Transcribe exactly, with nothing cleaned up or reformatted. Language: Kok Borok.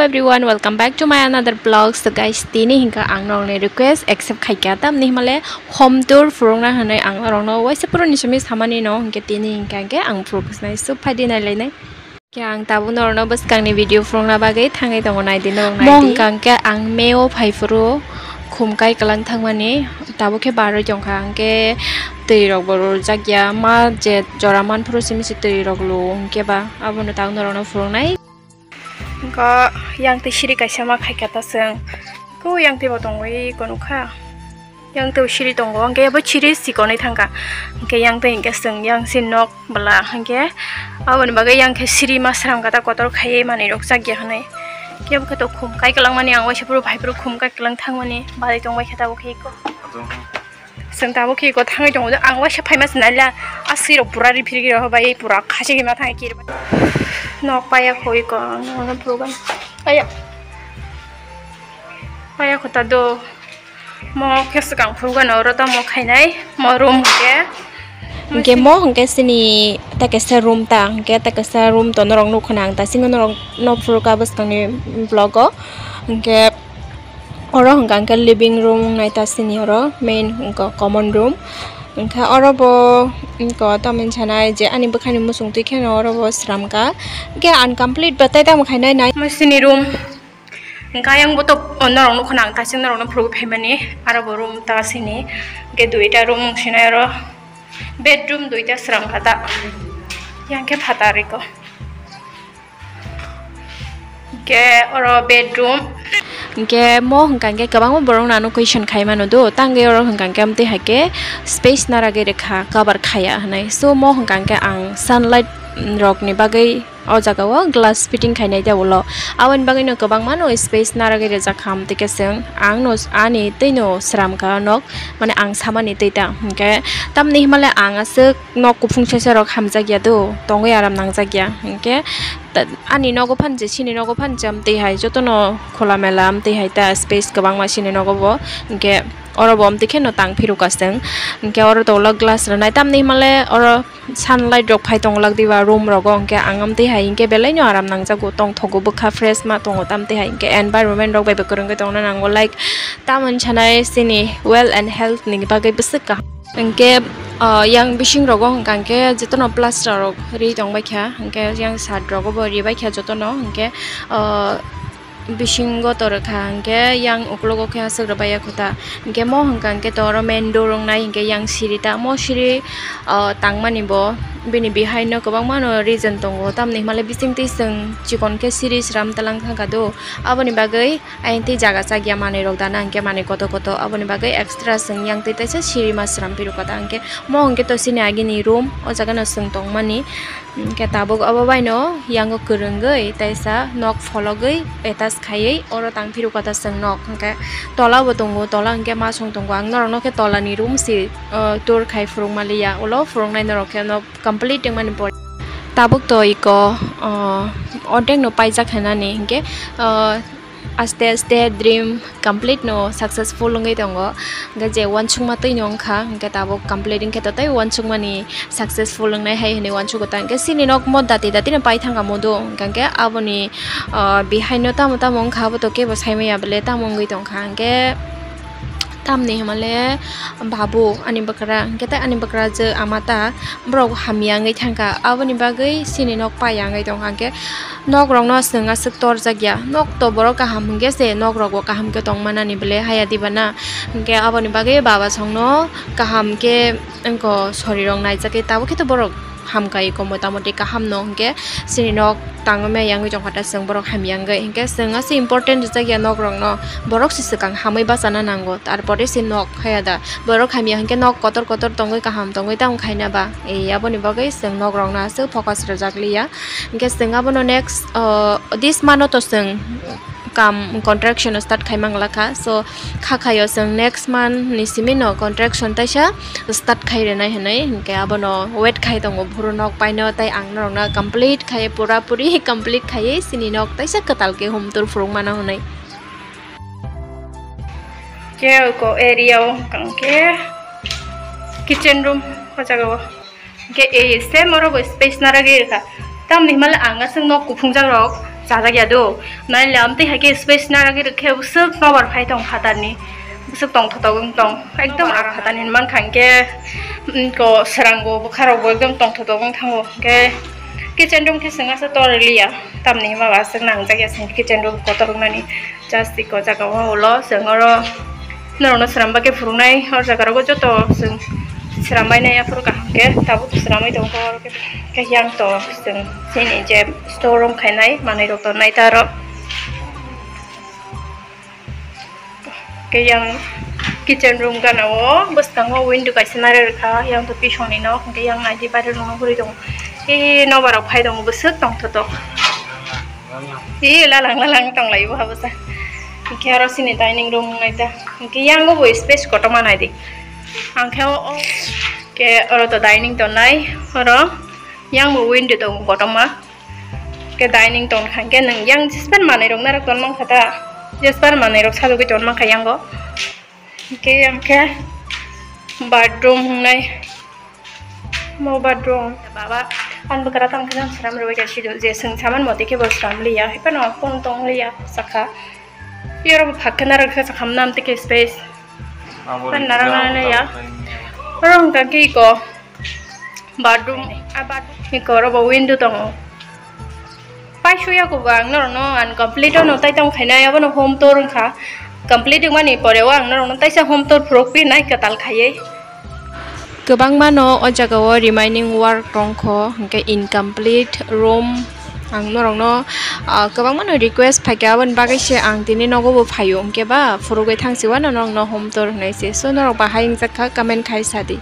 Everyone, welcome back to my another vlog. So guys, tini hinka ang norokni request accept khaikha, tamni himale home tour phurukna hinwi ang norokno waisa puruni simi samani no hinke tini hinka hinke ang phuruknai. So phaidi nailainai. Ke ang tabuk norokno bwskangni video phurukna bagwi thangwi tongo, naidi norok mo naidi. Hinka hinke ang meo phaiphuru khumkai kwlang thangmani, tabuk khe barwi tongkha, hinke twi rok bo rwjakya, ma je jora manphuru simi se twi rok lu hinke ba abono tabuk norokno phuruknai. Hwnkha yang twi siri kaisa ma khaikha ta chwng. Ko yang twi bo tongwi ko nukha. Yang twi siri tongo, hwnkhe bo siri sikonwi thangkha. Hwnkhe yang twi hwnkhe chwng yang si nok bwla hwnkhe aboni bagwi yang khe siri ma sram kata kotor khaiwi manwi rok chakya hwnwi. Kebo khe to khum kai kwlangmani ang waisa phuru phaiphuru khum kai kwlang thangmani balai tongbai khe tabuk khe iko. Chwng tabuk khe iko thangwi tongo, ang waisa phaima se naila, a swi rok pura riphirwi rok bai pura khachigwi ma thangwi kir. Nok paya kho iko, ang nono phuru bai. Aya. Paya kho ta do. Mo khe swkang phuru gano oro tamo khainai, mo room khe. Hwnkhe mo hwnkhe sini ta kaisa room ta, hwnkhe ta kaisa room to norok nukha na ang ta singo norok no phuru ka bwskangni vlog o. Hwnkhe Oro hwnka hwnkhe living room wngnai ta sini oro main wngkha common room. Hwnkhe oro bo wngkha tamoni sanai je ani bwkhani muchung twi kheno oro bo sramkha. Hwnkhe uncomplete bo tei tamo khainai nai. Omo sini room. Hwnkhe ayang bo to norok nukha nang ta sini norokno phurugwi phaimani. Aro bo room ta sini. Hwnkhe duita room wngsinai oro. Bedroom duita sramkha ta. Yang khe phatar iko. Hwnkhe oro bedroom. Hwnkhe mo hwnka hwnkhe kwbangma borok no ano question khai mano do, tangwi oro hwnka hwnkhe amtwi hai khe space naragwi rwkha, cover khaya hwnwi. So mo hwnka hwnkhe ang sunlight rok ni bagwi o jaga o glass fitting khainai ta ulo. Aboni bagwi no kwbangma no space naragwi rwjak kha, amtwi khe chwng ang no ani twi no sramkha nok, mane ang samani twi ta. Hwnkhe tamni himale ang aswk nok kuphung sesa rok hamjakya do, tongwi aram nangjakya. Hwnkhe ta-, ani nogo phan je, sini nogo phan je, amtwi hai jotono khula mela, amtwi hai ta space kwbangma sini nogo bo. Hwnkhe oro bo amtwi kheno tang phirukha chwng. Hwnkhe oro to ulo glass rwnai, tamni himale oro sunlight rok phai tongwlak diba room rogo, hwnkhe ang amtwi hai hwnkhe belai no aram nangjago, tongthogo bwkha fresh ma tongo, tamtwi hai hwnkhe environment rok bai bo kwrwngwi tongna nango, like tamoni sanai chini well and health ni bagwi bwswk kaham. Hwnkhe, ah, yang bising rogo hwnka hwnkhe jotono plaster rok ri tongbaikha, hwnkhe yang sat rogo bo ribaikha jotono, hwnkhe, ah, bisingo to rwkha, hwnkhe yang uklogo khe aswk rwbaiya kho ta. Hwnkhe mo hwnka hwnkhe to oro main door wngnai, hwnkhe yang siri ta, mo siri, ah, tangmani bo bini behind no kwbangma no reason tongo, tamni himale bisingtwi chwng chikon khe siri sram talang thangkha do, aboni bagwi. Ayang tei jaga chakya manwi rok dana hwnkhe manwi kotor kotor, aboni bagwi extra chwng yang tei teisa siri ma sram phirukha ta hwnkhe mo hwnkhe to chini agini room, o jaga no chwng tongmani. Hwnkhe tabuk obo baino yango kwrwngwi teisa nok phologwi attach khaiwi oro tang phirukha ta chwng nok, hwnkhe tola bo tongo, tola hwnkhe masong tongo, ang norokno khe tola ni room se, o, tour khai phuruk maliya, ulo phuruknai norok khe no complete wngmani pore. Tabuk to iko, o, ordek no paijak hinani hwnkhe, o, Aste aste dream complete no successful wngwi tongo. Hwnkhe je uansukma twi no wngkha, hwnkhe tabuk complete wngkhe to tei uansukmani successful wngnai hai hwnwi uansugo ta. Hwnkhe chini nok mo dati dati no pai thangkha mudu, hwnkhe aboni, ah, behind no tamo tamo wngkha abo to kebo saimaya bwle tamo wngwi tongkha. Hwnkhe tamni hwnmale babu ani bwkra, hwnkhe tei ani bwkra je ama ta borok hamya wngwi thangkha, aboni bagwi chini nok paya wngwi tongkha. Hwnkhe Nok rok no chwng aswk torjak ya. Nok to borok kaham hwnkhe se nok rok bo kaham khe tong manani bwle haya diba na? Hwnkhe aboni bagwi baba song no kaham khe wngkha sori rok naijak khe tabuk khe to borok hamkai ko mota moti kaham no hwnkhe chini nok tangwi maya wngwi tongkha ta chwng borok hamya wngwi hwnkhe chwng aswk important rijak ya nok rok no borok se swkang hamwi bachana nango tarpore se nok haya da borok hamya hwnkhe nok kotor kotor tongwi kaham tongwi tamo khaina ba e aboni bagwi chwng nok rok no aswk focus rwjak liya. Hwnkhe chwng abono next, uh, this month o to chwng kam contraction start khai mang lakha. So, kha khaio chwng next month ni simi no contraction taisa start khai rwnai hwnwi. Hwnkhe abono wait khai tongo, buru nok paino tei ang norokno complete khai, pura puri complete khaiwi chini nok taisa kwtal khe hum tour phuruk mano hwnwi. Khe ko area o hwnkhe kitchen room o jaga o. Hwnkhe e same oro bo space naragwi rwkha. Tamni himale ang aswk nok kuphungjak rok Chajak ya do. Nai le amtwi hai khe space naragwi rwkhe bwswk nobar phai tong phatarni. Bwswk tong thotok wng tong. Ekdom aram phatarni mankha hwnkhe, mm, ko srango bwkharok bo ekdom tong thotok wng thango. Hwnkhe kitchen room khe chwng asa tor liya. Tamni hwnba aswk nangjak ya chwng kitchen room kotor wngnani. Just iko jaga o ulo chwng oro norokno sramba khe phuruknai. Or jaga rogo joto chwng srambainai aphuru kaham khe tabuk sramwi tongo. Oro khe yang to chwng chini je store room khainai manwi rok tongnai ta aro. Khe yang kitchen room gana o bwskango window kaisa narwi rwkha, yang to pisongni nok, hwnkhe yang naidi bairok nungno guri tongo. Ee, nobar rok phai tongo, bwswk tong thotok. Ee, lalang lalang tong lai bo habwsa. Hwnkhe aro chini dining room wngnai ta. Hwnkhe yang bo space kotorma naidi. Ang khe o, o, khe oro to dining tongnai, oro yang bo window tongo kotorma. Khe dining ton kha khe nwng yang jespan manwi rok narwk ton mankha ta, jespan manwi rok sajagwi ton mankha yango. Hwnkhe yang khe bathroom wngnai, mo bathroom baba ani bwkra tamo khe sram rwui kha sido je chwng saman motwi khe bo sram liya, hai phano phone tong liya sakha. Yoro bo phak khe narwk khe sakha mwnam tei khe space. Abo Pan rwgwlak narang abo narang ya. Tabuk khaini. Oro hwnkha khe iko bathroom, a bathroom iko oro bo window tongo. Pai suya kubo ang norokno uncomplete ono tai tong khainai, abono home tour wngkha. Complete wngmani pore o ang norokno taisa home tour phuruk pinai kwtal khaiwi. Kwbangmano o jagao remaining work tongkho, hwnkhe incomplete room. Ang norokno, ah, kwbangmano request phaikha, aboni bagwi se ang tini nogo bo phaio, hwnkhe ba phurugwi thangsi uano norokno home tour hwnwi se. So, norok bahai wngjakha, comment khai sadi.